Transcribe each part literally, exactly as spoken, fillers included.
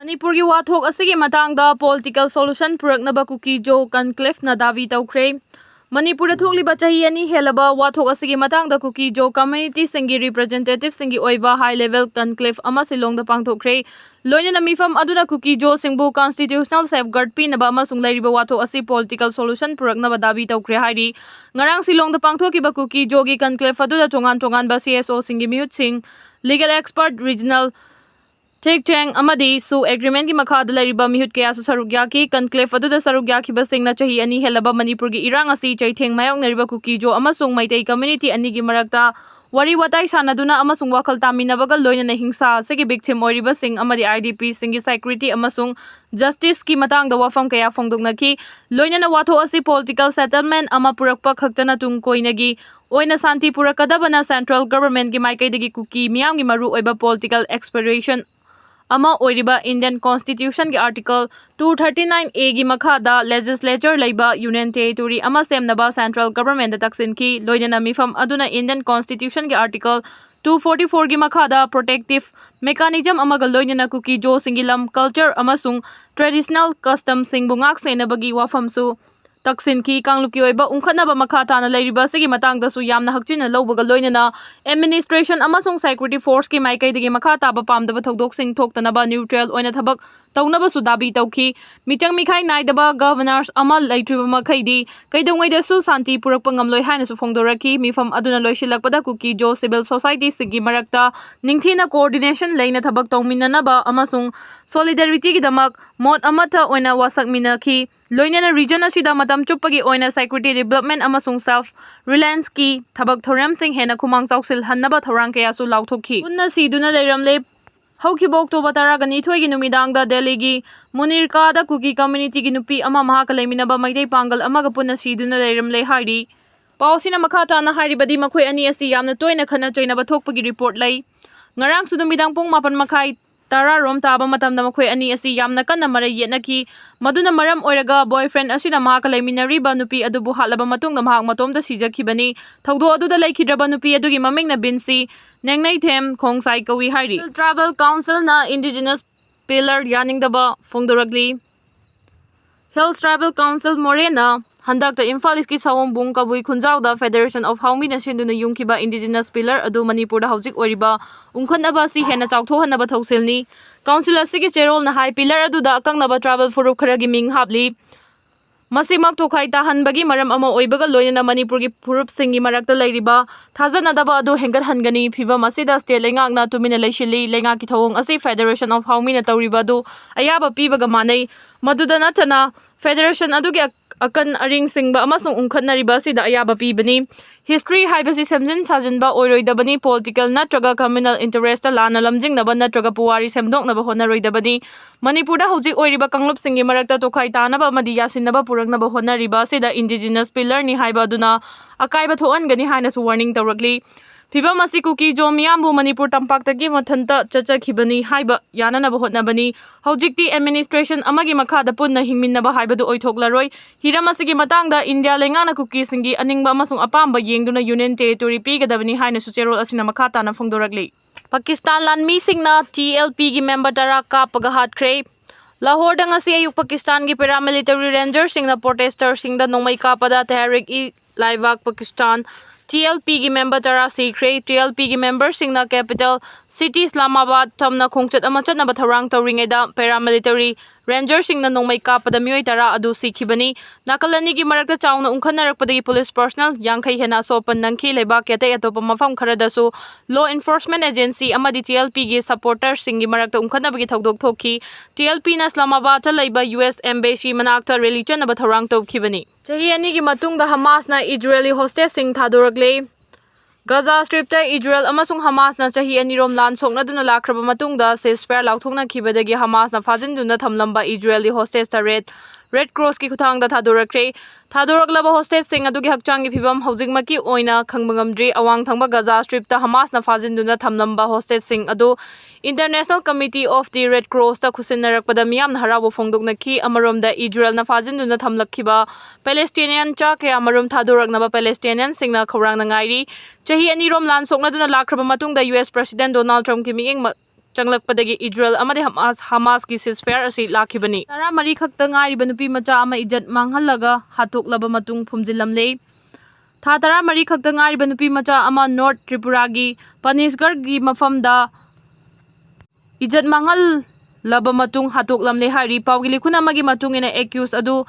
ꯃꯅꯤꯄꯨꯔꯒꯤ ꯋꯥꯊꯣꯛ ꯑꯁꯤꯒꯤ ꯃꯇꯥꯡꯗ political solution ꯄꯨꯔꯛꯅꯕ ꯀꯨꯀꯤ ꯖꯣ conclaveꯅ ꯗꯥꯕꯤ ꯇꯧꯈ꯭ꯔꯦ꯫ ꯃꯅꯤꯄꯨꯔꯗ ꯊꯣꯛꯂꯤꯕ ꯆꯍꯤ ꯑꯅꯤ ꯍꯦꯜꯂꯕ ꯋꯥꯊꯣꯛ ꯑꯁꯤꯒꯤ ꯃꯇꯥꯡꯗ ꯀꯨꯀꯤ ꯖꯣ communityꯁꯤꯡꯒꯤ representativeꯁꯤꯡꯒꯤ ꯑꯣꯏꯕ high level conclave ꯑꯃ ꯁꯤꯂꯣꯡꯗ ꯄꯥꯡꯊꯣꯛꯈ꯭ꯔꯦ꯫ ꯂꯣꯏꯅꯅ ꯃꯤꯐꯝ ꯑꯗꯨꯅ ꯀꯨꯀꯤ ꯖꯣꯁꯤꯡꯕꯨ constitutional safeguard ꯄꯤꯅꯕ ꯑꯃꯁꯨꯡ ꯂꯩꯔꯤꯕ ꯋꯥꯊꯣꯛ ꯑꯁꯤ political solution ꯄꯨꯔꯛꯅꯕ ꯗꯥꯕꯤ ꯇꯧꯈ꯭ꯔꯦ ꯍꯥꯏꯔꯤ꯫ ꯉꯔꯥꯡ ꯁꯤꯂꯣꯡꯗ ꯄꯥꯡꯊꯣꯛꯈꯤꯕ ꯀꯨꯀꯤ ꯖꯣꯒꯤ conclave ꯑꯗꯨꯗ ꯇꯣꯉꯥꯟ ꯇꯣꯉꯥꯟꯕ CSOꯁꯤꯡꯒꯤ ꯃꯤꯍꯨꯠꯁꯤꯡ, legal expert, regional think tank ꯑꯃꯗꯤ ꯁꯨ agreementꯀꯤ ꯃꯈꯥꯗ ꯂꯩꯔꯤꯕ ꯃꯤꯍꯨꯠ ꯀꯌꯥꯁꯨ ꯁꯔꯨꯛ ꯌꯥꯈꯤ꯫ Conclave ꯑꯗꯨꯗ ꯁꯔꯨꯛ ꯌꯥꯈꯤꯕꯁꯤꯡꯅ ꯆꯍꯤ ꯑꯅꯤ ꯍꯦꯜꯂꯕ ꯃꯅꯤꯄꯨꯔꯒꯤ ꯏꯔꯥꯡ ꯑꯁꯤ ꯆꯩꯊꯦꯡ ꯃꯥꯌꯣꯛꯅꯔꯤꯕ ꯀꯨꯀꯤ ꯖꯣ ꯑꯃꯁꯨꯡ ꯃꯩꯇꯩ community ꯑꯅꯤꯒꯤ ꯃꯔꯛꯇ ꯋꯥꯔꯤ ꯋꯥꯇꯥꯏ ꯁꯥꯟꯅꯗꯨꯅ ꯑꯃꯁꯨꯡ ꯋꯥꯈꯜ ꯇꯥꯃꯤꯟꯅꯕꯒ ꯂꯣꯏꯅꯅ ꯍꯤꯡꯁꯥ ꯑꯁꯤꯒꯤ victim ꯑꯣꯏꯔꯤꯕꯁꯤꯡ ꯑꯃꯗꯤ IDPꯁꯤꯡꯒꯤ security ꯑꯃꯁꯨꯡ justiceꯀꯤ ꯃꯇꯥꯡꯗ ꯋꯥꯐꯝ ꯀꯌꯥ ꯐꯣꯡꯗꯣꯛꯅꯈꯤ꯫ ꯂꯣꯏꯅꯅ ꯋꯥꯊꯣꯛ ꯑꯁꯤ political settlement ꯑꯃ ꯄꯨꯔꯛꯄ ꯈꯛꯇꯅ ꯇꯨꯡ ꯀꯣꯏꯅꯒꯤ ꯑꯣꯏꯅ ꯁꯥꯟꯇꯤ ꯄꯨꯔꯛꯀꯗꯕꯅ central governmentꯀꯤ ꯃꯥꯏꯀꯩꯗꯒꯤ ꯀꯨꯀꯤ ꯃꯤꯌꯥꯝꯒꯤ ꯃꯔꯨꯑꯣꯏꯕ political aspiration ꯑꯃ ꯑꯣꯏꯔꯤꯕ Indian Constitutionꯒꯤ Article two thirty nine Aꯒꯤ ꯃꯈꯥꯗ legislature ꯂꯩꯕ union territory ꯑꯃ ꯁꯦꯝꯅꯕ central governmentꯇ ꯇꯛꯁꯤꯟꯈꯤ꯫ ꯂꯣꯏꯅꯅ ꯃꯤꯐꯝ ꯑꯗꯨꯅ Indian Constitutionꯒꯤ Article two forty fourꯒꯤ ꯃꯈꯥꯗ protective mechanism ꯑꯃꯒ ꯂꯣꯏꯅꯅ ꯀꯨꯀꯤ ꯖꯣꯁꯤꯡꯒꯤ ꯂꯝ, culture ꯑꯃꯁꯨꯡ traditional customꯁꯤꯡꯕꯨ ꯉꯥꯛ ꯁꯦꯟꯅꯕꯒꯤ ꯋꯥꯐꯝꯁꯨ ꯇꯛꯁꯤꯟꯈꯤ꯫ ꯀꯥꯡꯂꯨꯞꯀꯤ ꯑꯣꯏꯕ ꯎꯪꯈꯠꯅꯕ ꯃꯈꯥ ꯇꯥꯅ ꯂꯩꯔꯤꯕ ꯑꯁꯤꯒꯤ ꯃꯇꯥꯡꯗꯁꯨ ꯌꯥꯝꯅ ꯍꯛꯆꯤꯟꯅ ꯂꯧꯕꯒ ꯂꯣꯏꯅꯅ administration ꯑꯃꯁꯨꯡ security forceꯀꯤ ꯃꯥꯏꯀꯩꯗꯒꯤ ꯃꯈꯥ ꯇꯥꯕ ꯄꯥꯝꯗꯕ ꯊꯧꯗꯣꯛꯁꯤꯡ ꯊꯣꯛꯇꯅꯕ neutral ꯑꯣꯏꯅ ꯊꯕꯛ ꯇꯧꯅꯕꯁꯨ ꯗꯥꯕꯤ ꯇꯧꯈꯤ꯫ ꯃꯤꯆꯪ ꯃꯤꯈꯥꯏ ꯅꯥꯏꯗꯕ governance ꯑꯃ ꯂꯩꯇ꯭ꯔꯤꯕ ꯃꯈꯩꯗꯤ ꯀꯩꯗꯧꯉꯩꯗꯁꯨ ꯁꯥꯟꯇꯤ ꯄꯨꯔꯛꯄ ꯉꯝꯂꯣꯏ ꯍꯥꯏꯅꯁꯨ ꯐꯣꯡꯗꯣꯔꯛꯈꯤ꯫ ꯃꯤꯐꯝ ꯑꯗꯨꯅ ꯂꯣꯏꯁꯤꯜꯂꯛꯄꯗ ꯀꯨꯀꯤ ꯖꯣ civil societyꯁꯤꯡꯒꯤ ꯃꯔꯛꯇ ꯅꯤꯡꯊꯤꯅ coordination ꯂꯩꯅ ꯊꯕꯛ ꯇꯧꯃꯤꯟꯅꯅꯕ ꯑꯃꯁꯨꯡ solidarityꯒꯤꯗꯃꯛ ꯃꯣꯠ ꯑꯃꯠꯇ ꯑꯣꯏꯅ ꯋꯥꯁꯛꯃꯤꯟꯅꯈꯤ꯫ ꯂꯣꯏꯅꯅ region ꯑꯁꯤꯗ ꯃꯇꯝ ꯆꯨꯞꯄꯒꯤ ꯑꯣꯏꯅ security development ꯑꯃꯁꯨꯡ self relianceꯀꯤ ꯊꯕꯛ ꯊꯧꯔꯝꯁꯤꯡ ꯍꯦꯟꯅ ꯈꯨꯃꯥꯡ ꯆꯥꯎꯁꯤꯜꯍꯟꯅꯕ ꯊꯧꯔꯥꯡ ꯀꯌꯥꯁꯨ ꯂꯥꯎꯊꯣꯛꯈꯤ꯫ ꯄꯨꯟꯅ ꯁꯤꯗꯨꯅ ꯂꯩꯔꯝꯂꯦ꯫ ꯍꯧꯈꯤꯕ October ꯇꯔꯥꯒ ꯅꯤꯊꯣꯏꯒꯤ ꯅꯨꯃꯤꯗꯥꯡꯗ ꯗꯦꯜꯂꯤꯒꯤ ꯃꯨꯅꯤꯔꯀꯥꯗ ꯀꯨꯀꯤ communityꯒꯤ ꯅꯨꯄꯤ ꯑꯃ ꯃꯍꯥꯛꯀ ꯂꯩꯃꯤꯟꯅꯕ ꯃꯩꯇꯩ ꯄꯥꯡꯒꯜ ꯑꯃꯒ ꯄꯨꯟꯅ ꯁꯤꯗꯨꯅ ꯂꯩꯔꯝꯂꯦ ꯍꯥꯏꯔꯤ꯫ ꯄꯥꯎ ꯑꯁꯤꯅ ꯃꯈꯥ ꯇꯥꯅ ꯍꯥꯏꯔꯤꯕꯗꯤ ꯃꯈꯣꯏ ꯑꯅꯤ ꯑꯁꯤ ꯌꯥꯝꯅ ꯇꯣꯏꯅ ꯈꯠꯅ ꯆꯩꯅꯕ ꯊꯣꯛꯄꯒꯤ report ꯂꯩ꯫ ꯉꯔꯥꯡꯁꯨ ꯅꯨꯃꯤꯗꯥꯡ ꯄꯨꯡ ꯃꯥꯄꯟ ꯃꯈꯥꯏ, ꯇꯔꯥ ꯔꯣꯝ ꯇꯥꯕ ꯃꯇꯝꯗ ꯃꯈꯣꯏ ꯑꯅꯤ ꯑꯁꯤ ꯌꯥꯝꯅ ꯀꯟꯅ ꯃꯔꯩ ꯌꯦꯠꯅꯈꯤ꯫ ꯃꯗꯨꯅ ꯃꯔꯝ ꯑꯣꯏꯔꯒ boyfriend ꯑꯁꯤꯅ ꯃꯍꯥꯛꯀ ꯂꯩꯃꯤꯟꯅꯔꯤꯕ ꯅꯨꯄꯤ ꯑꯗꯨꯕꯨ ꯍꯥꯠꯂꯕ ꯃꯇꯨꯡꯗ ꯃꯍꯥꯛ ꯃꯇꯣꯝꯇ ꯁꯤꯖꯈꯤꯕꯅꯤ꯫ ꯊꯧꯗꯣꯛ ꯑꯗꯨꯗ ꯂꯩꯈꯤꯗ꯭ꯔꯕ ꯅꯨꯄꯤ ꯑꯗꯨꯒꯤ ꯃꯃꯤꯡꯅ ꯕꯤꯟꯁꯤ ꯅꯦꯡꯅꯩꯊꯦꯝ ꯈꯣꯡꯁꯥꯏ ꯀꯧꯏ ꯍꯥꯏꯔꯤ꯫ Tribal Councilꯅ Indigenous pillar ꯌꯥꯅꯤꯡꯗꯕ ꯐꯣꯡꯗꯣꯔꯛꯂꯤ꯫ Hills Tribal Council ꯃꯣꯔꯦꯅ ꯍꯟꯗꯛꯇ ꯏꯝꯐꯥꯜ ꯏꯁꯀꯤ ꯁꯑꯣꯝꯕꯨꯡ ꯀꯕꯨꯏ ꯈꯨꯟꯖꯥꯎꯗ Federation of ꯍꯥꯎꯃꯤꯅ ꯁꯤꯟꯗꯨꯅ ꯌꯨꯡꯈꯤꯕ indigenous pillar ꯑꯗꯨ ꯃꯅꯤꯄꯨꯔꯗ ꯍꯧꯖꯤꯛ ꯑꯣꯏꯔꯤꯕ ꯎꯪꯈꯠꯅꯕ ꯑꯁꯤ ꯍꯦꯟꯅ ꯆꯥꯎꯊꯣꯛꯍꯟꯅꯕ ꯊꯧꯁꯤꯜꯅꯤ꯫ Council ꯑꯁꯤꯒꯤ ꯆꯦꯔꯣꯜꯅ ꯍꯥꯏ, pillar ꯑꯗꯨꯗ ꯑꯀꯛꯅꯕ tribal ꯐꯨꯔꯨꯞ ꯈꯔꯒꯤ ꯃꯤꯡ ꯍꯥꯞꯂꯤ꯫ ꯃꯁꯤꯃꯛ ꯇꯣꯈꯥꯏ ꯇꯥꯍꯟꯕꯒꯤ ꯃꯔꯝ ꯑꯃ ꯑꯣꯏꯕꯒ ꯂꯣꯏꯅꯅ ꯃꯅꯤꯄꯨꯔꯒꯤ ꯐꯨꯔꯨꯞꯁꯤꯡꯒꯤ ꯃꯔꯛꯇ ꯂꯩꯔꯤꯕ ꯊꯥꯖꯅꯗꯕ ꯑꯗꯨ ꯍꯦꯟꯒꯠꯍꯟꯒꯅꯤ꯫ ꯐꯤꯚꯝ ꯑꯁꯤꯗ state ꯂꯩꯉꯥꯛꯅ ꯇꯨꯃꯤꯟꯅ ꯂꯩꯁꯤꯜꯂꯤ꯫ ꯂꯩꯉꯥꯛꯀꯤ ꯊꯧꯑꯣꯡ ꯑꯁꯤ Federation of ꯍꯥꯎꯃꯤꯅ ꯇꯧꯔꯤꯕ ꯑꯗꯨ ꯑꯌꯥꯕ ꯄꯤꯕꯒ ꯃꯥꯟꯅꯩ꯫ ꯃꯗꯨꯗ ꯅꯠꯇꯅ Federation ꯑꯗꯨꯒꯤ ꯑꯀꯟ ꯑꯔꯤꯡ ꯁꯤꯡꯕ ꯑꯃꯁꯨꯡ ꯎꯪꯈꯠꯅꯔꯤꯕ ꯑꯁꯤꯗ ꯑꯌꯥꯕ ꯄꯤꯕꯅꯤ꯫ History ꯍꯥꯏꯕꯁꯤ ꯁꯦꯝꯖꯤꯟ ꯁꯥꯖꯤꯟꯕ ꯑꯣꯏꯔꯣꯏꯗꯕꯅꯤ꯫ Political ꯅꯠꯇ꯭ꯔꯒ communal interest ꯂꯥꯟꯅ ꯂꯝꯖꯤꯡꯅꯕ ꯅꯠꯇ꯭ꯔꯒ ꯄꯨꯋꯥꯔꯤ ꯁꯦꯝꯗꯣꯛꯅꯕ ꯍꯣꯠꯅꯔꯣꯏꯗꯕꯅꯤ꯫ ꯃꯅꯤꯄꯨꯔꯗ ꯍꯧꯖꯤꯛ ꯑꯣꯏꯔꯤꯕ ꯀꯥꯡꯂꯨꯞꯁꯤꯡꯒꯤ ꯃꯔꯛꯇ ꯇꯣꯈꯥꯏ ꯇꯥꯅꯕ ꯑꯃꯗꯤ ꯌꯥꯁꯤꯟꯅꯕ ꯄꯨꯔꯛꯅꯕ ꯍꯣꯠꯅꯔꯤꯕ ꯑꯁꯤꯗ indigenous pillarꯅꯤ ꯍꯥꯏꯕ ꯑꯗꯨꯅ ꯑꯀꯥꯏꯕ ꯊꯣꯛꯍꯟꯒꯅꯤ ꯍꯥꯏꯅꯁꯨ warning ꯇꯧꯔꯛꯂꯤ꯫ ꯐꯤꯚꯝ ꯑꯁꯤ ꯀꯨꯀꯤ ꯖꯣ ꯃꯤꯌꯥꯝꯕꯨ ꯃꯅꯤꯄꯨꯔ ꯇꯝꯄꯥꯛꯇꯒꯤ ꯃꯊꯟꯇ ꯆꯠꯆꯈꯤꯕꯅꯤ ꯍꯥꯏꯕ ꯌꯥꯅꯅꯕ ꯍꯣꯠꯅꯕꯅꯤ꯫ ꯍꯧꯖꯤꯛꯇꯤ administration ꯑꯃꯒꯤ ꯃꯈꯥꯗ ꯄꯨꯟꯅ ꯍꯤꯡꯃꯤꯟꯅꯕ ꯍꯥꯏꯕꯗꯨ ꯑꯣꯏꯊꯣꯛꯂꯔꯣꯏ꯫ ꯍꯤꯔꯝ ꯑꯁꯤꯒꯤ ꯃꯇꯥꯡꯗ ꯏꯟꯗꯤꯌꯥ ꯂꯩꯉꯥꯛꯅ ꯀꯨꯀꯤꯁꯤꯡꯒꯤ ꯑꯅꯤꯡꯕ ꯑꯃꯁꯨꯡ ꯑꯄꯥꯝꯕ ꯌꯦꯡꯗꯨꯅ union territory ꯄꯤꯒꯗꯕꯅꯤ ꯍꯥꯏꯅꯁꯨ ꯆꯦꯔꯣꯜ ꯑꯁꯤꯅ ꯃꯈꯥ ꯇꯥꯅ ꯐꯣꯡꯗꯣꯔꯛꯂꯤ꯫ ꯄꯥꯀꯤꯁꯇꯥꯟ ꯂꯥꯟꯃꯤꯁꯤꯡꯅ T L Pꯒꯤ member ꯇꯔꯥ ꯀꯥꯞꯄꯒ ꯍꯥꯠꯈ꯭ꯔꯦ꯫ ꯂꯥꯍꯣꯔꯗ ꯉꯁꯤ ꯑꯌꯨꯛ ꯄꯥꯀꯤꯁꯇꯥꯟꯒꯤ paramilitary rangerꯁꯤꯡꯅ protesterꯁꯤꯡꯗ ꯅꯣꯡꯃꯩ ꯀꯥꯞꯄꯗ Tehreek-e-Labad Pakistan, T L Pꯒꯤ member ꯇꯔꯥ ꯁꯤꯈ꯭ꯔꯦ꯫ T L Pꯒꯤ memberꯁꯤꯡꯅ capital city Islamabad ꯇꯝꯅ ꯈꯣꯡꯆꯠ ꯑꯃ ꯆꯠꯅꯕ ꯊꯧꯔꯥꯡ ꯇꯧꯔꯤꯉꯩꯗ paramilitary rangerꯁꯤꯡꯅ ꯅꯣꯡꯃꯩ ꯀꯥꯞꯄꯗ ꯃꯤꯑꯣꯏ ꯇꯔꯥ ꯑꯗꯨ ꯁꯤꯈꯤꯕꯅꯤ꯫ ꯅꯥꯀꯜ ꯑꯅꯤꯒꯤ ꯃꯔꯛꯇ ꯆꯥꯎꯅ ꯎꯪꯈꯠꯅꯔꯛꯄꯗꯒꯤ police personnel ꯌꯥꯡꯈꯩ ꯍꯦꯟꯅ ꯑꯁꯣꯛ ꯑꯄꯟ ꯅꯪꯈꯤ꯫ ꯂꯩꯕꯥꯛꯀꯤ ꯑꯇꯩ ꯑꯇꯣꯞꯄ ꯃꯐꯝ ꯈꯔꯗꯁꯨ law enforcement agency ꯑꯃꯗꯤ T L Pꯒꯤ supporterꯁꯤꯡꯒꯤ ꯃꯔꯛꯇ ꯎꯪꯈꯠꯅꯕꯒꯤ ꯊꯧꯗꯣꯛ ꯊꯣꯛꯈꯤ꯫ T L Pꯅ Islamabadꯇ ꯂꯩꯕ U S embassy ꯃꯅꯥꯛꯇ rally ꯆꯠꯅꯕ ꯊꯧꯔꯥꯡ ꯇꯧꯈꯤꯕꯅꯤ꯫ ꯆꯍꯤ ꯑꯅꯤꯒꯤ ꯃꯇꯨꯡꯗ ꯍꯃꯥꯁꯅ ꯏꯖꯔꯦꯂꯤ hostageꯁꯤꯡ ꯊꯥꯗꯣꯔꯛꯂꯦ꯫ ꯒꯖꯥ ꯁ꯭ꯇ꯭ꯔꯤꯞꯇ ꯏꯖꯔꯦꯜ ꯑꯃꯁꯨꯡ ꯍꯃꯥꯁꯅ ꯆꯍꯤ ꯑꯅꯤꯔꯣꯝ ꯂꯥꯟ ꯁꯣꯛꯅꯗꯨꯅ ꯂꯥꯛꯈ꯭ꯔꯕ ꯃꯇꯨꯡꯗ ceasefire ꯂꯥꯎꯊꯣꯛꯅꯈꯤꯕꯗꯒꯤ ꯍꯃꯥꯁꯅ ꯐꯥꯖꯤꯟꯗꯨꯅ ꯊꯝꯂꯝꯕ ꯏꯖꯔꯦꯜꯒꯤ hostage ꯇꯔꯦꯠ Red Crossꯀꯤ ꯈꯨꯠꯊꯥꯡꯗ ꯊꯥꯗꯣꯔꯛꯈ꯭ꯔꯦ꯫ ꯊꯥꯗꯣꯔꯛꯂꯕ hostageꯁꯤꯡ ꯑꯗꯨꯒꯤ ꯍꯛꯆꯥꯡꯒꯤ ꯐꯤꯕꯝ ꯍꯧꯖꯤꯛꯃꯛꯀꯤ ꯑꯣꯏꯅ ꯈꯪꯕ ꯉꯝꯗ꯭ꯔꯤ꯫ ꯑꯋꯥꯡ ꯊꯪꯕ ꯒꯖꯥ ꯁ꯭ꯇ꯭ꯔꯤꯞꯇ ꯍꯃꯥꯁꯅ ꯐꯥꯖꯤꯟꯗꯨꯅ ꯊꯝꯂꯝꯕ hostageꯁꯤꯡ ꯑꯗꯨ International Committee of the Red Crossꯇ ꯈꯨꯠꯁꯤꯟꯅꯔꯛꯄꯗ ꯃꯤꯌꯥꯝꯅ ꯍꯔꯥꯎꯕ ꯐꯣꯡꯗꯣꯛꯅꯈꯤ꯫ ꯑꯃꯔꯣꯝꯗ ꯏꯖꯔꯦꯜꯅ ꯐꯥꯖꯤꯟꯗꯨꯅ ꯊꯝꯂꯛꯈꯤꯕ Palestinian ꯆꯥ ꯀꯌꯥ ꯃꯔꯨꯝ ꯊꯥꯗꯣꯔꯛꯅꯕ Palestinianꯁꯤꯡꯅ ꯈꯧꯔꯥꯡꯅ ꯉꯥꯏꯔꯤ꯫ ꯆꯍꯤ ꯑꯅꯤꯔꯣꯝ ꯂꯥꯟ ꯁꯣꯛꯅꯗꯨꯅ ꯂꯥꯛꯈ꯭ꯔꯕ ꯃꯇꯨꯡꯗ U S President Donald Trumpꯀꯤ ꯃꯤꯠꯌꯦꯡ ꯃ-, ꯆꯪꯂꯛꯄꯗꯒꯤ ꯏꯖꯔꯦꯜ ꯑꯃꯗꯤ ꯍꯃꯥꯁ, ꯍꯃꯥꯁꯀꯤ ceasefire ꯑꯁꯤ ꯂꯥꯛꯈꯤꯕꯅꯤ꯫ ꯇꯔꯥꯃꯔꯤ ꯈꯛꯇ ꯉꯥꯏꯔꯤꯕ ꯅꯨꯄꯤ ꯃꯆꯥ ꯑꯃ ꯏꯖꯠ ꯃꯥꯡꯍꯜꯂꯒ ꯍꯥꯠꯇꯣꯛꯂꯕ ꯃꯇꯨꯡ ꯐꯨꯝꯖꯤꯜꯂꯝꯂꯦ꯫ ꯊꯥ ꯇꯔꯥꯃꯔꯤ ꯈꯛꯇ ꯉꯥꯏꯔꯤꯕ ꯅꯨꯄꯤ ꯃꯆꯥ ꯑꯃ ꯅꯣꯔꯠ ꯇ꯭ꯔꯤꯄꯨꯔꯥꯒꯤ ꯄꯅꯤꯁꯒꯔꯒꯤ ꯃꯐꯝꯗ ꯏꯖꯠ ꯃꯥꯡꯍꯜꯂꯕ ꯃꯇꯨꯡ ꯍꯥꯠꯇꯣꯛꯂꯝꯂꯦ ꯍꯥꯏꯔꯤ꯫ ꯄꯥꯎꯒꯤ ꯂꯤꯈꯨꯟ ꯑꯃꯒꯤ ꯃꯇꯨꯡ ꯏꯟꯅ, accused ꯑꯗꯨ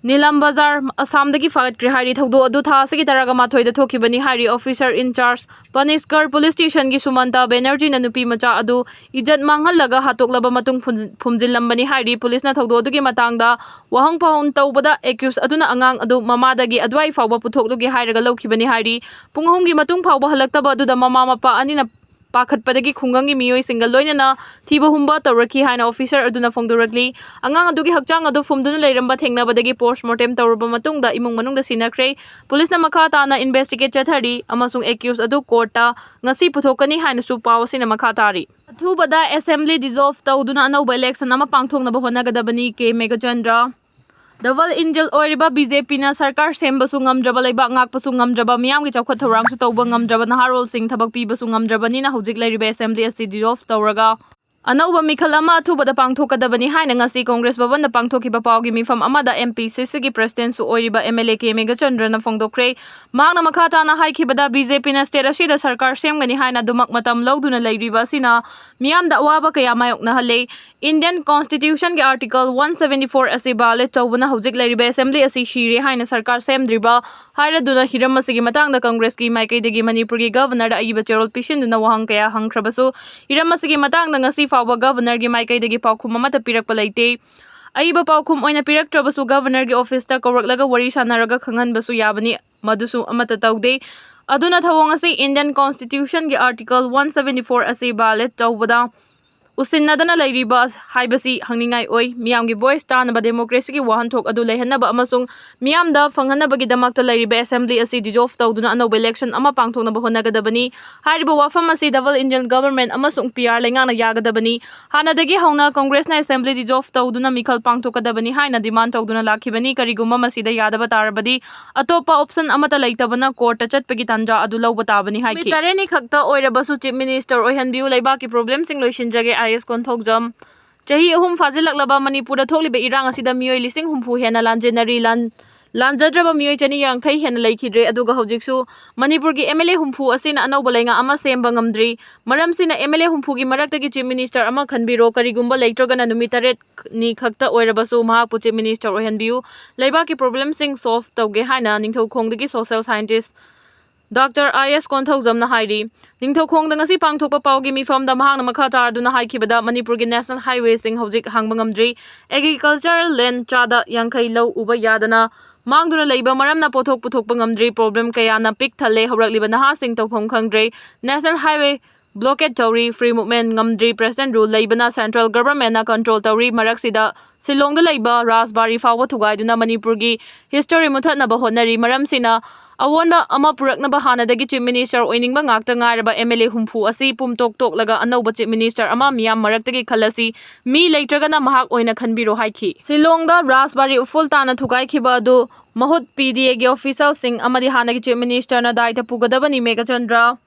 ꯅꯤꯂꯝ ꯕꯖꯥꯔ, ꯑꯁꯥꯝꯗꯒꯤ ꯐꯥꯒꯠꯈ꯭ꯔꯦ ꯍꯥꯏꯔꯤ꯫ ꯊꯧꯗꯣꯛ ꯑꯗꯨ ꯊꯥ ꯑꯁꯤꯒꯤ ꯇꯔꯥꯒ ꯃꯥꯊꯣꯏꯗ ꯊꯣꯛꯈꯤꯕꯅꯤ ꯍꯥꯏꯔꯤ꯫ Officer in charge ꯄꯅꯤꯁꯒꯔ police stationꯒꯤ ꯁꯨꯃꯟꯇꯥ ꯕꯦꯅꯔꯖꯤꯅ ꯅꯨꯄꯤ ꯃꯆꯥ ꯑꯗꯨ ꯏꯖꯠ ꯃꯥꯡꯍꯜꯂꯒ ꯍꯥꯠꯇꯣꯛꯂꯕ ꯃꯇꯨꯡ ꯐꯨꯟ-, ꯐꯨꯝꯖꯤꯜꯂꯝꯕꯅꯤ ꯍꯥꯏꯔꯤ꯫ Policeꯅ ꯊꯧꯗꯣꯛ ꯑꯗꯨꯒꯤ ꯃꯇꯥꯡꯗ ꯋꯥꯍꯪ ꯄꯥꯎꯍꯪ ꯇꯧꯕꯗ, accused ꯑꯗꯨꯅ ꯑꯉꯥꯡ ꯑꯗꯨ ꯃꯃꯥꯗꯒꯤ ꯑꯗꯨꯋꯥꯏ ꯐꯥꯎꯕ ꯄꯨꯊꯣꯛꯂꯨꯒꯦ ꯍꯥꯏꯔꯒ ꯂꯧꯈꯤꯕꯅꯤ ꯍꯥꯏꯔꯤ꯫ ꯄꯨꯡ ꯑꯍꯨꯝꯒꯤ ꯃꯇꯨꯡ ꯐꯥꯎꯕ ꯍꯜꯂꯛꯇꯕ ꯑꯗꯨꯗ ꯃꯃꯥ ꯃꯄꯥ ꯑꯅꯤꯅ ꯄꯥꯈꯠꯄꯗꯒꯤ ꯈꯨꯡꯒꯪꯒꯤ ꯃꯤꯑꯣꯏꯁꯤꯡꯒ ꯂꯣꯏꯅꯅ ꯊꯤꯕ ꯍꯨꯝꯕ ꯇꯧꯔꯛꯈꯤ ꯍꯥꯏꯅ officer ꯑꯗꯨꯅ ꯐꯣꯡꯗꯣꯔꯛꯂꯤ꯫ ꯑꯉꯥꯡ ꯑꯗꯨꯒꯤ ꯍꯛꯆꯥꯡ ꯑꯗꯨ ꯐꯨꯝꯗꯨꯅ ꯂꯩꯔꯝꯕ ꯊꯦꯡꯅꯕꯗꯒꯤ post mortem ꯇꯧꯔꯕ ꯃꯇꯨꯡꯗ ꯏꯃꯨꯡ ꯃꯅꯨꯡꯗ ꯁꯤꯟꯅꯈ꯭ꯔꯦ꯫ Policeꯅ ꯃꯈꯥ ꯇꯥꯅ investigate ꯆꯠꯊꯔꯤ ꯑꯃꯁꯨꯡ accused ꯑꯗꯨ courtꯇ ꯉꯁꯤ ꯄꯨꯊꯣꯛꯀꯅꯤ ꯍꯥꯏꯅꯁꯨ ꯄꯥꯎ ꯑꯁꯤꯅ ꯃꯈꯥ ꯇꯥꯔꯤ꯫ ꯑꯊꯨꯕꯗ assembly dissolve ꯇꯧꯗꯨꯅ ꯑꯅꯧꯕ election ꯑꯃ ꯄꯥꯡꯊꯣꯛꯅꯕ ꯍꯣꯠꯅꯒꯗꯕꯅꯤ, ꯀꯦ ꯃꯦꯘꯆꯟꯗ꯭ꯔ꯫ Double engine ꯑꯣꯏꯔꯤꯕ BJPꯅ ꯁꯔꯀꯥꯔ ꯁꯦꯝꯕꯁꯨ ꯉꯝꯗ꯭ꯔꯕ, ꯂꯩꯕꯥꯛ ꯉꯥꯛꯄꯁꯨ ꯉꯝꯗ꯭ꯔꯕ, ꯃꯤꯌꯥꯝꯒꯤ ꯆꯥꯎꯈꯠ ꯊꯧꯔꯥꯡꯁꯨ ꯇꯧꯕ ꯉꯝꯗ꯭ꯔꯕ, ꯅꯍꯥꯔꯣꯜꯁꯤꯡ ꯊꯕꯛ ꯄꯤꯕꯁꯨ ꯉꯝꯗ꯭ꯔꯕꯅꯤꯅ ꯍꯧꯖꯤꯛ ꯂꯩꯔꯤꯕ assembly ꯑꯁꯤ dissolve ꯇꯧꯔꯒ ꯑꯅꯧꯕ ꯃꯤꯈꯜ ꯑꯃ ꯑꯊꯨꯕꯗ ꯄꯥꯡꯊꯣꯛꯀꯗꯕꯅꯤ ꯍꯥꯏꯅ ꯉꯁꯤ Congress ꯚꯕꯟꯗ ꯄꯥꯡꯊꯣꯛꯈꯤꯕ ꯄꯥꯎꯒꯤ ꯃꯤꯐꯝ ꯑꯃꯗ MPCCꯒꯤ presidentꯁꯨ ꯑꯣꯏꯔꯤꯕ MLA ꯀꯦ ꯃꯦꯘꯆꯟꯗ꯭ꯔꯅ ꯐꯣꯡꯗꯣꯛꯈ꯭ꯔꯦ꯫ ꯃꯍꯥꯛꯅ ꯃꯈꯥ ꯇꯥꯅ ꯍꯥꯏꯈꯤꯕꯗ, BJPꯅ state ꯑꯁꯤꯗ ꯁꯔꯀꯥꯔ ꯁꯦꯝꯒꯅꯤ ꯍꯥꯏꯅ ꯑꯗꯨꯃꯛ ꯃꯇꯝ ꯂꯧꯗꯨꯅ ꯂꯩꯔꯤꯕ ꯑꯁꯤꯅ ꯃꯤꯌꯥꯝꯗ ꯑꯋꯥꯕ ꯀꯌꯥ ꯃꯥꯌꯣꯛꯅꯍꯜꯂꯦ꯫ Indian Constitutionꯒꯤ Article one seventy four ꯑꯁꯤ violate ꯇꯧꯕꯅ ꯍꯧꯖꯤꯛ ꯂꯩꯔꯤꯕ assembly ꯑꯁꯤ ꯁꯤꯔꯦ ꯍꯥꯏꯅ ꯁꯔꯀꯥꯔ ꯁꯦꯝꯗ꯭ꯔꯤꯕ ꯍꯥꯏꯔꯗꯨꯅ ꯍꯤꯔꯝ ꯑꯁꯤꯒꯤ ꯃꯇꯥꯡꯗ Congressꯀꯤ ꯃꯥꯏꯀꯩꯗꯒꯤ ꯃꯅꯤꯄꯨꯔꯒꯤ governorꯗ ꯑꯏꯕ ꯆꯦꯔꯣꯜ ꯄꯤꯁꯤꯟꯗꯨꯅ ꯋꯥꯍꯪ ꯀꯌꯥ ꯍꯪꯈ꯭ꯔꯕꯁꯨ, ꯍꯤꯔꯝ ꯑꯁꯤꯒꯤ ꯃꯇꯥꯡꯗ ꯉꯁꯤ ꯐꯥꯎꯕ governorꯒꯤ ꯃꯥꯏꯀꯩꯗꯒꯤ ꯄꯥꯎꯈꯨꯝ ꯑꯃꯠꯇ ꯄꯤꯔꯛꯄ ꯂꯩꯇꯦ꯫ ꯑꯏꯕ ꯄꯥꯎꯈꯨꯝ ꯑꯣꯏꯅ ꯄꯤꯔꯛꯇ꯭ꯔꯕꯁꯨ governorꯒꯤ officeꯇ ꯀꯧꯔꯛꯂꯒ ꯋꯥꯔꯤ ꯁꯥꯟꯅꯔꯒ ꯈꯪꯍꯟꯕꯁꯨ ꯌꯥꯕꯅꯤ, ꯃꯗꯨꯁꯨ ꯑꯃꯠꯇ ꯇꯧꯗꯦ꯫ ꯑꯗꯨꯅ ꯊꯧꯑꯣꯡ ꯑꯁꯤ Indian Constitutionꯒꯤ Article one seventy four ꯑꯁꯤ violate ꯇꯧꯕꯗ ꯎꯁꯤꯟꯅꯗꯅ ꯂꯩꯔꯤꯕ ꯍꯥꯏꯕꯁꯤ ꯍꯪꯅꯤꯡꯉꯥꯏ ꯑꯣꯏ꯫ ꯃꯤꯌꯥꯝꯒꯤ voice ꯇꯥꯅꯕ democracyꯒꯤ ꯋꯥꯍꯟꯊꯣꯛ ꯑꯗꯨ ꯂꯩꯍꯟꯅꯕ ꯑꯃꯁꯨꯡ ꯃꯤꯌꯥꯝꯗ ꯐꯪꯍꯟꯅꯕꯒꯤꯗꯃꯛꯇ ꯂꯩꯔꯤꯕ assembly ꯑꯁꯤ dissolve ꯇꯧꯗꯨꯅ ꯑꯅꯧꯕ election ꯑꯃ ꯄꯥꯡꯊꯣꯛꯅꯕ ꯍꯣꯠꯅꯒꯗꯕꯅꯤ꯫ ꯍꯥꯏꯔꯤꯕ ꯋꯥꯐꯝ ꯑꯁꯤ double engine government ꯑꯃꯁꯨꯡ P R ꯂꯩꯉꯥꯛꯅ ꯌꯥꯒꯗꯕꯅꯤ꯫ ꯍꯥꯟꯅꯗꯒꯤ ꯍꯧꯅ Congressꯅ assembly dissolve ꯇꯧꯗꯨꯅ ꯃꯤꯈꯜ ꯄꯥꯡꯊꯣꯛꯀꯗꯕꯅꯤ ꯍꯥꯏꯅ demand ꯇꯧꯗꯨꯅ ꯂꯥꯛꯈꯤꯕꯅꯤ꯫ ꯀꯔꯤꯒꯨꯝꯕ ꯃꯁꯤꯗ ꯌꯥꯗꯕ ꯇꯥꯔꯕꯗꯤ ꯑꯇꯣꯞꯄ option ꯑꯃꯠꯇ ꯂꯩꯇꯕꯅ courtꯇ ꯆꯠꯄꯒꯤ ꯇꯥꯟꯖꯥ ꯑꯗꯨ ꯂꯧꯕ ꯇꯥꯕꯅꯤ ꯍꯥꯏꯈꯤ꯫ ꯅꯨꯃꯤꯠ ꯇꯔꯦꯠꯅꯤ ꯈꯛꯇ ꯑꯣꯏꯔꯕꯁꯨ Chief Minister ꯑꯣꯏꯍꯟꯕꯤꯌꯨ, ꯂꯩꯕꯥꯛꯀꯤ problemꯁꯤꯡ ꯂꯣꯏꯁꯤꯟꯖꯒꯦ, I A S ꯀꯣꯟꯊꯧꯖꯝ꯫ ꯆꯍꯤ ꯑꯍꯨꯝ ꯐꯥꯖꯤꯜꯂꯛꯂꯕ ꯃꯅꯤꯄꯨꯔꯗ ꯊꯣꯛꯂꯤꯕ ꯏꯔꯥꯡ ꯑꯁꯤꯗ ꯃꯤꯑꯣꯏ ꯂꯤꯁꯤꯡ ꯍꯨꯝꯐꯨ ꯍꯦꯟꯅ ꯂꯥꯟꯖꯦꯟꯅꯔꯤ꯫ ꯂꯥꯟ-, ꯂꯥꯟꯖꯗ꯭ꯔꯕ ꯃꯤꯑꯣꯏ ꯆꯅꯤ ꯌꯥꯡꯈꯩ ꯍꯦꯟꯅ ꯂꯩꯈꯤꯗ꯭ꯔꯦ꯫ ꯑꯗꯨꯒ ꯍꯧꯖꯤꯛꯁꯨ ꯃꯅꯤꯄꯨꯔꯒꯤ M L A ꯍꯨꯝꯐꯨ ꯑꯁꯤꯅ ꯑꯅꯧꯕ ꯂꯩꯉꯥꯛ ꯑꯃ ꯁꯦꯝꯕ ꯉꯝꯗ꯭ꯔꯤ꯫ ꯃꯔꯝꯁꯤꯅ M L A ꯍꯨꯝꯐꯨꯒꯤ ꯃꯔꯛꯇꯒꯤ Chief Minister ꯑꯃ ꯈꯟꯕꯤꯔꯣ꯫ ꯀꯔꯤꯒꯨꯝꯕ ꯂꯩꯇ꯭ꯔꯒꯅ ꯅꯨꯃꯤꯠ ꯇꯔꯦꯠꯅꯤ ꯈꯛꯇ ꯑꯣꯏꯔꯕꯁꯨ ꯃꯍꯥꯛꯄꯨ Chief Minister ꯑꯣꯏꯍꯟꯕꯤꯌꯨ꯫ ꯂꯩꯕꯥꯛꯀꯤ problemꯁꯤꯡ solve ꯇꯧꯒꯦ ꯍꯥꯏꯅ ꯅꯤꯡꯊꯧꯈꯣꯡꯗꯒꯤ social scientist Doctor I S ꯀꯣꯟꯊꯧꯖꯝꯅ ꯍꯥꯏꯔꯤ꯫ ꯅꯤꯡꯊꯧꯈꯣꯡꯗ ꯉꯁꯤ ꯄꯥꯡꯊꯣꯛꯄ ꯄꯥꯎꯒꯤ ꯃꯤꯐꯝꯗ ꯃꯍꯥꯛꯅ ꯃꯈꯥ ꯇꯥꯗꯨꯅ ꯍꯥꯏꯈꯤꯕꯗ, ꯃꯅꯤꯄꯨꯔꯒꯤ national highwayꯁꯤꯡ ꯍꯧꯖꯤꯛ ꯍꯥꯡꯕ ꯉꯝꯗ꯭ꯔꯤ꯫ Agricultural land ꯆꯥꯗ ꯌꯥꯡꯈꯩ ꯂꯧ ꯎꯕ ꯌꯥꯗꯅ ꯃꯥꯡꯗꯨꯅ ꯂꯩꯕ ꯃꯔꯝꯅ ꯄꯣꯠꯊꯣꯛ ꯄꯨꯊꯣꯛꯄ ꯉꯝꯗ꯭ꯔꯤ꯫ Problem ꯀꯌꯥꯅ ꯄꯤꯛ ꯊꯜꯂꯦ꯫ ꯍꯧꯔꯛꯂꯤꯕ ꯅꯍꯥꯁꯤꯡ ꯇꯧꯐꯝ ꯈꯪꯗ꯭ꯔꯦ꯫ National highway blockade ꯇꯧꯔꯤ꯫ Free movement ꯉꯝꯗ꯭ꯔꯤ꯫ President rule ꯂꯩꯕꯅ central governmentꯅ control ꯇꯧꯔꯤ꯫ ꯃꯔꯛꯁꯤꯗ ꯁꯤꯂꯣꯡꯗ ꯂꯩꯕ ꯔꯥꯖꯕꯥꯔꯤ ꯐꯥꯎꯕ ꯊꯨꯒꯥꯏꯗꯨꯅ ꯃꯅꯤꯄꯨꯔꯒꯤ history ꯃꯨꯊꯠꯅꯕ ꯍꯣꯠꯅꯔꯤ꯫ ꯃꯔꯝꯁꯤꯅ ꯑꯑꯣꯟꯕ ꯑꯃ ꯄꯨꯔꯛꯅꯕ ꯍꯥꯟꯅꯗꯒꯤ Chief Minister ꯑꯣꯏꯅꯤꯡꯕ ꯉꯥꯛꯇ ꯉꯥꯏꯔꯕ M L A ꯍꯨꯝꯐꯨ ꯑꯁꯤ ꯄꯨꯝꯇꯣꯛ ꯇꯣꯛꯂꯒ ꯑꯅꯧꯕ Chief Minister ꯑꯃ ꯃꯤꯌꯥꯝ ꯃꯔꯛꯇꯒꯤ ꯈꯜꯂꯁꯤ꯫ ꯃꯤ ꯂꯩꯇ꯭ꯔꯒꯅ ꯃꯍꯥꯛ ꯑꯣꯏꯅ ꯈꯟꯕꯤꯔꯣ ꯍꯥꯏꯈꯤ꯫ ꯁꯤꯂꯣꯡꯗ ꯔꯥꯖꯕꯥꯔꯤ ꯎꯐꯨꯜ ꯇꯥꯅ ꯊꯨꯒꯥꯏꯈꯤꯕ ꯑꯗꯨ ꯃꯍꯨꯠ P D Aꯒꯤ officialꯁꯤꯡ ꯑꯃꯗꯤ ꯍꯥꯟꯅꯒꯤ Chief Ministerꯅ ꯗꯥꯏꯇ ꯄꯨꯒꯗꯕꯅꯤ, ꯃꯦꯘꯆꯟꯗ꯭ꯔ꯫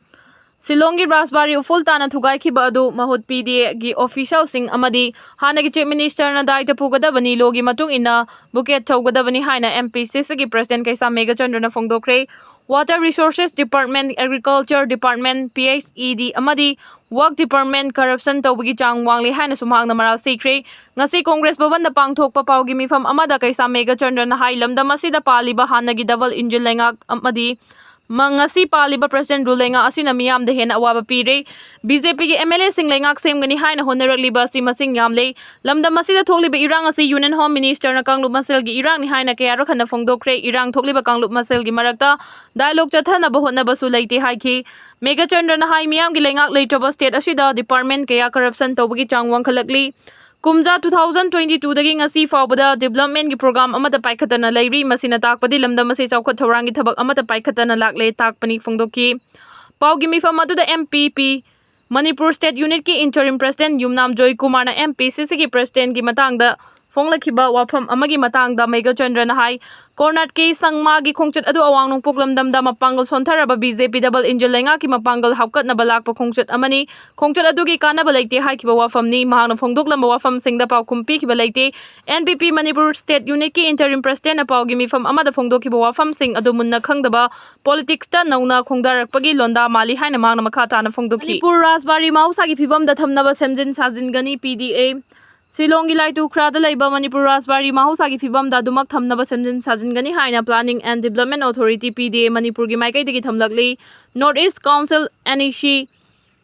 ꯁꯤꯂꯣꯡꯒꯤ ꯔꯥꯖꯕꯥꯔꯤ ꯎꯐꯨꯜ ꯇꯥꯅ ꯊꯨꯒꯥꯏꯈꯤꯕ ꯑꯗꯨ ꯃꯍꯨꯠ P D Aꯒꯤ officialꯁꯤꯡ ꯑꯃꯗꯤ ꯍꯥꯟꯅꯒꯤ Chief Ministerꯅ ꯗꯥꯏꯇ ꯄꯨꯒꯗꯕꯅꯤ꯫ Lawꯒꯤ ꯃꯇꯨꯡ ꯏꯟꯅ blockade ꯇꯧꯒꯗꯕꯅꯤ ꯍꯥꯏꯅ M P C Cꯒꯤ President ꯀꯩꯁꯥꯝ ꯃꯦꯘꯆꯟꯗ꯭ꯔꯅ ꯐꯣꯡꯗꯣꯛꯈ꯭ꯔꯦ꯫ Water Resources Department, Agriculture Department, P H E D ꯑꯃꯗꯤ Work Department corruption ꯇꯧꯕꯒꯤ ꯆꯥꯡ ꯋꯥꯡꯂꯤ ꯍꯥꯏꯅꯁꯨ ꯃꯍꯥꯛꯅ ꯃꯔꯥꯜ ꯁꯤꯈ꯭ꯔꯦ꯫ ꯉꯁꯤ Congress ꯚꯕꯟꯗ ꯄꯥꯡꯊꯣꯛꯄ ꯄꯥꯎꯒꯤ ꯃꯤꯐꯝ ꯑꯃꯗ ꯀꯩꯁꯥꯝ ꯃꯦꯘꯆꯟꯗ꯭ꯔꯅ ꯍꯥꯏ, ꯂꯝꯗꯝ ꯑꯁꯤꯗ ꯄꯥꯜꯂꯤꯕ ꯍꯥꯟꯅꯒꯤ double engine ꯂꯩꯉꯥꯛ ꯑꯃꯗꯤ ꯃ-, ꯉꯁꯤ ꯄꯥꯜꯂꯤꯕ President Rule ꯂꯩꯉꯥꯛ ꯑꯁꯤꯅ ꯃꯤꯌꯥꯝꯗ ꯍꯦꯟꯅ ꯑꯋꯥꯕ ꯄꯤꯔꯦ꯫ BJP ꯒꯤ MLA ꯁꯤꯡ ꯂꯩꯉꯥꯛ ꯁꯦꯝꯒꯅꯤ ꯍꯥꯏꯅ ꯍꯣꯠꯅꯔꯛꯂꯤꯕ ꯑꯁꯤ ꯃꯁꯤꯡ ꯌꯥꯝꯂꯦ꯫ ꯂꯝꯗꯝ ꯑꯁꯤꯗ ꯊꯣꯛꯂꯤꯕ ꯏꯔꯥꯡ ꯑꯁꯤ Union Home Minister ꯅ ꯀꯥꯡꯂꯨꯞ ꯃꯁꯦꯜꯒꯤ ꯏꯔꯥꯡꯅꯤ ꯍꯥꯏꯅ ꯀꯌꯥꯔꯛ ꯍꯟꯅ ꯐꯣꯡꯗꯣꯛꯈ꯭ꯔꯦ꯫ ꯏꯔꯥꯡ ꯊꯣꯛꯂꯤꯕ ꯀꯥꯡꯂꯨꯞ ꯃꯁꯦꯜꯒꯤ ꯃꯔꯛꯇ dialogue ꯆꯠꯊꯅꯕ ꯍꯣꯠꯅꯕꯁꯨ ꯂꯩꯇꯦ ꯍꯥꯏꯈꯤ꯫ ꯃꯦꯘꯆꯟꯗ꯭ꯔꯅ ꯍꯥꯏ, ꯃꯤꯌꯥꯝꯒꯤ ꯂꯩꯉꯥꯛ ꯂꯩꯇ꯭ꯔꯕ state ꯑꯁꯤꯗ department ꯀꯌꯥ corruption ꯇꯧꯕꯒꯤ ꯆꯥꯡ ꯋꯥꯡꯈꯠꯂꯛꯂꯤ꯫ ꯀꯨꯝꯖꯥ two thousand twenty two ꯗꯒꯤ ꯉꯁꯤ ꯐꯥꯎꯕꯗ development ꯀꯤ program ꯑꯃꯠꯇ ꯄꯥꯏꯈꯠꯇꯅ ꯂꯩꯔꯤ꯫ ꯃꯁꯤꯅ ꯇꯥꯛꯄꯗꯤ ꯂꯝꯗꯝ ꯑꯁꯤ ꯆꯥꯎꯈꯠ ꯊꯧꯔꯥꯡꯒꯤ ꯊꯕꯛ ꯑꯃꯠꯇ ꯄꯥꯏꯈꯠꯇꯅ ꯂꯥꯛꯂꯦ ꯇꯥꯛꯄꯅꯤ ꯐꯣꯡꯗꯣꯛꯈꯤ꯫ ꯄꯥꯎꯒꯤ ꯃꯤꯐꯝ ꯑꯗꯨꯗ MPP Manipur State Unit ꯀꯤ Interim President ꯌꯨꯝꯅꯥꯝ ꯖꯣꯏ ꯀꯨꯃꯥꯔꯅ MPCC ꯒꯤ President ꯀꯤ ꯃꯇꯥꯡꯗ ꯐꯣꯡꯂꯛꯈꯤꯕ ꯋꯥꯐꯝ ꯑꯃꯒꯤ ꯃꯇꯥꯡꯗ ꯃꯦꯘꯆꯟꯗ꯭ꯔꯅ ꯍꯥꯏ, ꯀꯣꯔꯅꯥꯠꯀꯤ ꯁꯪꯃꯥꯒꯤ ꯈꯣꯡꯆꯠ ꯑꯗꯨ ꯑꯋꯥꯡ ꯅꯣꯡꯄꯣꯛ ꯂꯝꯗꯝꯗ ꯃꯄꯥꯡꯒꯜ ꯁꯣꯟꯊꯔꯕ BJP double engine ꯂꯩꯉꯥꯛꯀꯤ ꯃꯄꯥꯡꯒꯜ ꯍꯥꯞꯀꯠꯅꯕ ꯂꯥꯛꯄ ꯈꯣꯡꯆꯠ ꯑꯃꯅꯤ꯫ ꯈꯣꯡꯆꯠ ꯑꯗꯨꯒꯤ ꯀꯥꯟꯅꯕ ꯂꯩꯇꯦ ꯍꯥꯏꯈꯤꯕ ꯋꯥꯐꯝꯅꯤ꯫ ꯃꯍꯥꯛꯅ ꯐꯣꯡꯗꯣꯛꯂꯝꯕ ꯋꯥꯐꯝꯁꯤꯡꯗ ꯄꯥꯎꯈꯨꯝ ꯄꯤꯈꯤꯕ ꯂꯩꯇꯦ꯫ NPP Manipur State Unit ꯀꯤ Interim President ꯅ ꯄꯥꯎꯒꯤ ꯃꯤꯐꯝ ꯑꯃꯗ ꯐꯣꯡꯗꯣꯛꯈꯤꯕ ꯋꯥꯐꯝꯁꯤꯡ ꯑꯗꯨ ꯃꯨꯟꯅ ꯈꯪꯗꯕ, politics ꯇ ꯅꯧꯅ ꯈꯣꯡꯗꯥꯔꯛꯄꯒꯤ ꯂꯣꯟꯗꯥ ꯃꯥꯜꯂꯤ ꯍꯥꯏꯅ ꯃꯍꯥꯛꯅ ꯃꯈꯥ ꯇꯥꯅ ꯐꯣꯡꯗꯣꯛꯈꯤ꯫ ꯃꯅꯤꯄꯨꯔ ꯔꯥꯖꯕꯥꯔꯤ ꯃꯍꯧꯁꯥꯒꯤ ꯐꯤꯕꯝꯗ ꯊꯝꯅꯕ ꯁꯦꯝꯖꯤꯟ ꯁꯥꯖꯤꯟꯒꯅꯤ, PDA꯫ ꯁꯤꯂꯣꯡꯒꯤ ꯂꯥꯏꯇꯨꯈ꯭ꯔꯥꯗ ꯂꯩꯕ ꯃꯅꯤꯄꯨꯔ ꯔꯥꯖꯕꯥꯔꯤ ꯃꯍꯧꯁꯥꯒꯤ ꯐꯤꯕꯝꯗ ꯑꯗꯨꯃꯛ ꯊꯝꯅꯕ ꯁꯦꯝꯖꯤꯟ ꯁꯥꯖꯤꯟꯒꯅꯤ ꯍꯥꯏꯅ Planning and Development Authority, PDA, ꯃꯅꯤꯄꯨꯔꯒꯤ ꯃꯥꯏꯀꯩꯗꯒꯤ ꯊꯝꯂꯛꯂꯤ꯫ North East Council, NEC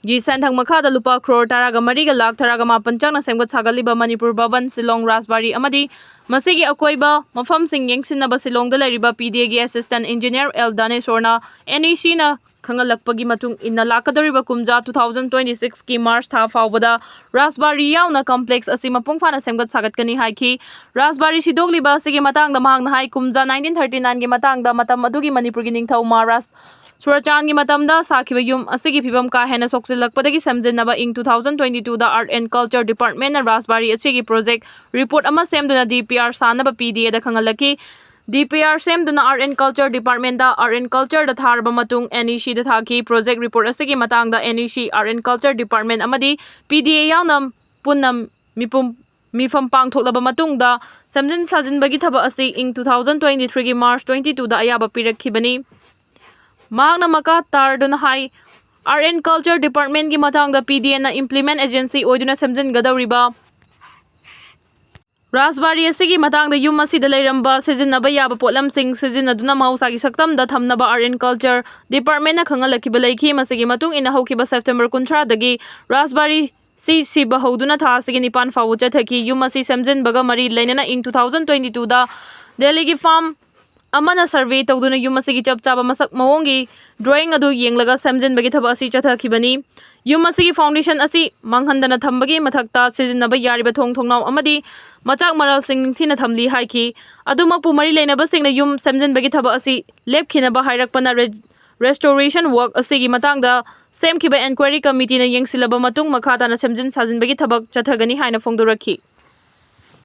ꯒꯤ ꯁꯦꯟꯊꯪ ꯃꯈꯥꯗ ꯂꯨꯄꯥ ꯀ꯭ꯔꯣꯔ ꯇꯔꯥꯒ ꯃꯔꯤꯒ ꯂꯥꯈ ꯇꯔꯥꯒ ꯃꯥꯄꯟ ꯆꯪꯅ ꯁꯦꯝꯒꯠ ꯁꯥꯒꯠꯂꯤꯕ ꯃꯅꯤꯄꯨꯔ ꯚꯕꯟ, ꯁꯤꯂꯣꯡ ꯔꯥꯖꯕꯥꯔꯤ ꯑꯃꯗꯤ ꯃꯁꯤꯒꯤ ꯑꯀꯣꯏꯕ ꯃꯐꯝꯁꯤꯡ ꯌꯦꯡꯁꯤꯟꯅꯕ ꯁꯤꯂꯣꯡꯗ ꯂꯩꯔꯤꯕ PDA ꯒꯤ Assistant Engineer L ꯗꯥꯅꯦꯁꯣꯔꯅ NEC ꯅ ꯈꯪꯍꯜꯂꯛꯄꯒꯤ ꯃꯇꯨꯡ ꯏꯟꯅ ꯂꯥꯛꯀꯗꯧꯔꯤꯕ ꯀꯨꯝꯖꯥ two thousand twenty six ꯀꯤ March ꯊꯥ ꯐꯥꯎꯕꯗ ꯔꯥꯖꯕꯥꯔꯤ ꯌꯥꯎꯅ complex ꯑꯁꯤ ꯃꯄꯨꯡ ꯐꯥꯅ ꯁꯦꯝꯒꯠ ꯁꯥꯒꯠꯀꯅꯤ ꯍꯥꯏꯈꯤ꯫ ꯔꯥꯖꯕꯥꯔꯤ ꯁꯤꯗꯣꯛꯂꯤꯕ ꯑꯁꯤꯒꯤ ꯃꯇꯥꯡꯗ ꯃꯍꯥꯛꯅ ꯍꯥꯏ, ꯀꯨꯝꯖꯥ nineteen thirty nine ꯒꯤ ꯃꯇꯥꯡꯗ ꯃꯇꯝ ꯑꯗꯨꯒꯤ ꯃꯅꯤꯄꯨꯔꯒꯤ ꯅꯤꯡꯊꯧ ꯃꯍꯥꯔꯥꯖ ꯁꯨꯔꯆꯥꯟꯒꯤ ꯃꯇꯝꯗ ꯁꯥꯈꯤꯕ ꯌꯨꯝ ꯑꯁꯤꯒꯤ ꯐꯤꯕꯝ ꯀꯥ ꯍꯦꯟꯅ ꯁꯣꯛꯆꯤꯜꯂꯛꯄꯗꯒꯤ ꯁꯦꯝꯖꯤꯟꯅꯕ ꯏꯪ two thousand twenty two the Art and Culture Department ꯅ ꯔꯥꯖꯕꯥꯔꯤ ꯑꯁꯤꯒꯤ project report ꯑꯃ ꯁꯦꯝꯗꯨꯅ DPR ꯁꯥꯅꯕ PDA ꯗ ꯈꯪꯍꯜꯂꯛꯈꯤ꯫ DPR ꯁꯦꯝꯗꯨꯅ Art and Culture Department the Art and Culture ꯗ ꯊꯥꯔꯕ ꯃꯇꯨꯡ NEC ꯗ ꯊꯥꯈꯤ꯫ Project report ꯑꯁꯤꯒꯤ ꯃꯇꯥꯡꯗ NEC, Art and Culture Department ꯑꯃꯗꯤ PDA ꯌꯥꯎꯅ ꯄꯨꯟꯅ ꯃꯤꯄꯨꯝ ꯃꯤꯐꯝ ꯄꯥꯡꯊꯣꯛꯂꯕ ꯃꯇꯨꯡꯗ ꯁꯦꯝꯖꯤꯟ ꯁꯥꯖꯤꯟꯕꯒꯤ ꯊꯕꯛ ꯑꯁꯤ ꯏꯪ two thousand twenty three ꯒꯤ March twenty two ꯗ ꯑꯌꯥꯕ ꯄꯤꯔꯛꯈꯤꯕꯅꯤ꯫ ꯃꯍꯥꯛꯅ ꯃꯈꯥ ꯇꯥꯔꯗꯨꯅ ꯍꯥꯏ, Art and Culture Department ꯒꯤ ꯃꯇꯥꯡꯗ PDA ꯅ implement agency ꯑꯣꯏꯗꯨꯅ ꯁꯦꯝꯖꯤꯟꯒꯗꯧꯔꯤꯕ ꯔꯥꯖꯕꯥꯔꯤ ꯑꯁꯤꯒꯤ ꯃꯇꯥꯡꯗ ꯌꯨꯝ ꯑꯁꯤꯗ ꯂꯩꯔꯝꯕ ꯁꯤꯖꯤꯟꯅꯕ ꯌꯥꯕ ꯄꯣꯠꯂꯝꯁꯤꯡ ꯁꯤꯖꯤꯟꯅꯗꯨꯅ ꯃꯍꯧꯁꯥꯒꯤ ꯁꯛꯇꯝꯗ ꯊꯝꯅꯕ Art and Culture Department ꯅ ꯈꯪꯍꯜꯂꯛꯈꯤꯕ ꯂꯩꯈꯤ꯫ ꯃꯁꯤꯒꯤ ꯃꯇꯨꯡ ꯏꯟꯅ ꯍꯧꯈꯤꯕ September ꯀꯨꯟꯊ꯭ꯔꯥꯗꯒꯤ ꯔꯥꯖꯕꯥꯔꯤ ꯁꯤ ꯁꯤꯕ ꯍꯧꯗꯨꯅ ꯊꯥ ꯑꯁꯤꯒꯤ ꯅꯤꯄꯥꯟ ꯐꯥꯎꯕ ꯆꯠꯊꯈꯤ꯫ ꯌꯨꯝ ꯑꯁꯤ ꯁꯦꯝꯖꯤꯟꯕꯒ ꯃꯔꯤ ꯂꯩꯅꯅ ꯏꯪ two thousand twenty two ꯗ ꯗꯦꯜꯂꯤꯒꯤ farm ꯑꯃꯅ survey ꯇꯧꯗꯨꯅ ꯌꯨꯝ ꯑꯁꯤꯒꯤ ꯆꯞ ꯆꯥꯕ ꯃꯁꯛ ꯃꯑꯣꯡꯒꯤ drawing ꯑꯗꯨ ꯌꯦꯡꯂꯒ ꯁꯦꯝꯖꯤꯟꯕꯒꯤ ꯊꯕꯛ ꯑꯁꯤ ꯆꯠꯊꯈꯤꯕꯅꯤ꯫ ꯌꯨꯝ ꯑꯁꯤꯒꯤ foundation ꯑꯁꯤ ꯃꯥꯡꯍꯟꯗꯅ ꯊꯝꯕꯒꯤ ꯃꯊꯛꯇ ꯁꯤꯖꯤꯟꯅꯕ ꯌꯥꯔꯤꯕ ꯊꯣꯡ ꯊꯣꯡꯅꯥꯎ ꯑꯃꯗꯤ ꯃꯆꯥꯛ ꯃꯔꯜꯁꯤꯡ ꯅꯤꯡꯊꯤꯅ ꯊꯝꯂꯤ ꯍꯥꯏꯈꯤ꯫ ꯑꯗꯨꯃꯛꯄꯨ ꯃꯔꯤ ꯂꯩꯅꯕꯁꯤꯡꯅ ꯌꯨꯝ ꯁꯦꯝꯖꯤꯟꯕꯒꯤ ꯊꯕꯛ ꯑꯁꯤ ꯂꯦꯞꯈꯤꯅꯕ ꯍꯥꯏꯔꯛꯄꯅ re-, restoration work ꯑꯁꯤꯒꯤ ꯃꯇꯥꯡꯗ ꯁꯦꯝꯈꯤꯕ inquiry committee ꯅ ꯌꯦꯡꯁꯤꯜꯂꯕ ꯃꯇꯨꯡ ꯃꯈꯥ ꯇꯥꯅ ꯁꯦꯝꯖꯤꯟ ꯁꯥꯖꯤꯟꯕꯒꯤ ꯊꯕꯛ ꯆꯠꯊꯒꯅꯤ ꯍꯥꯏꯅ ꯐꯣꯡꯗꯣꯔꯛꯈꯤ꯫